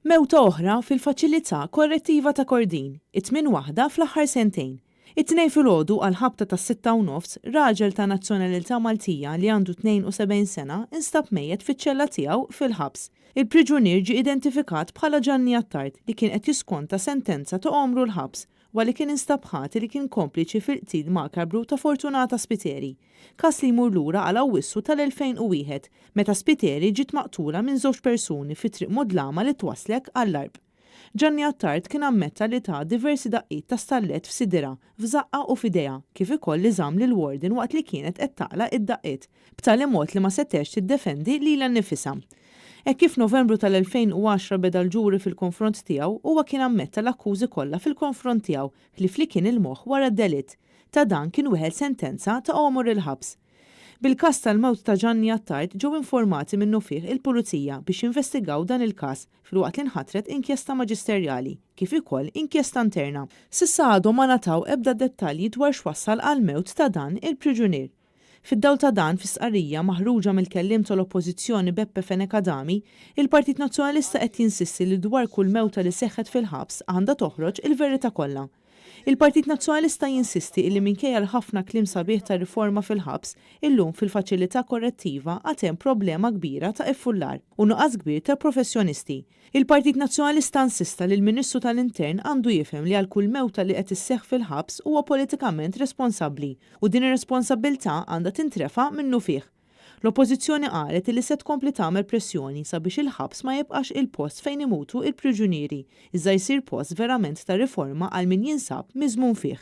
Mewta oħra fil-Faċilità Korrettiva ta' Kordin, it-tmien waħda fl-aħħar sentejn. It-Tnejn filgħodu għall-ħabta tas-sitta u nofs, raġel ta' nazzjonalità Maltija li għandu 72 sena nstab mejjet fiċ-ċella tiegħu fil-ħabs. Il-priġunier ġie identifikat bħala Gianni Attard li kien qed jiskonta sentenza ta' għomru l-ħabs wara li kien instab ħati li kien kompliċi fil-qtil makabru ta' Fortunata Spiteri. Każ li jmur lura għal Awwissu tal-2001, meta Spiteri ġiet maqtula minn żewġ persuni fi triq mudlama li twasslek għall-Għarb. Gianni Attard kien ammetta li ta diversi daqqiet ta' stallett f'sidirha, f'żaqqha u f'idejha, kif ukoll li żamm lill-warden waqt li kienet qed taqla' id-daqqiet, b'tali mod li ma setgħetx tiddefendi lilha nnifisha. Hekk kif f'Novembru tal-2010 beda l-ġuri fil-konfront tiegħu, huwa kien ammetta l-akkużi kollha fil-konfront tiegħu ħlief li kien il-moħħ wara d-delitt. Ta' dan kien weħel sentenza ta' għomor il-ħabs. Bil-każ tal-mewt ta' Gianni Attard ġew informati minnufih il-Pulizija biex jinvestigaw dan il-każ filwaqt li nħatret inkjesta maġisterjali kif ukoll inkjesta interna. S'issa għadhom ma ngħataw ebda dettalji dwar x'wassal għall-mewt ta' dan il-priġunier. Fid-dawl ta' dan, fi stqarrija maħruġa mill-kelliem tal-Oppożizzjoni Beppe Fenech Adami, il-Partit Nazzjonalista qed jinsisti li dwar kull mewta li seħħet fil-ħabs għandha toħroġ il-verità kollha. Il-Partit Nazzjonalista jinsisti illi minkejja l-ħafna kliem sabiħ ta' riforma fil-ħabs, illum fil-faċilità korrettiva għad hemm problema kbira ta' iffullar u nuqqas kbir ta' professjonisti. Il-Partit Nazzjonalista insista li l-Ministru tal-Intern għandu jifhem li għal kull mewta li qed isseħħ fil-ħabs huwa politikament responsabbli u din ir-responsabbiltà għandha tintrefa' minnufih. L-Oppożizzjoni qalet illi se tkompli tagħmel pressjoni sabiex il-ħabs ma jibqax il-post fejn imutu il-priġunieri iżda jsir post verament ta' riforma għal min jinsab miżmum fih.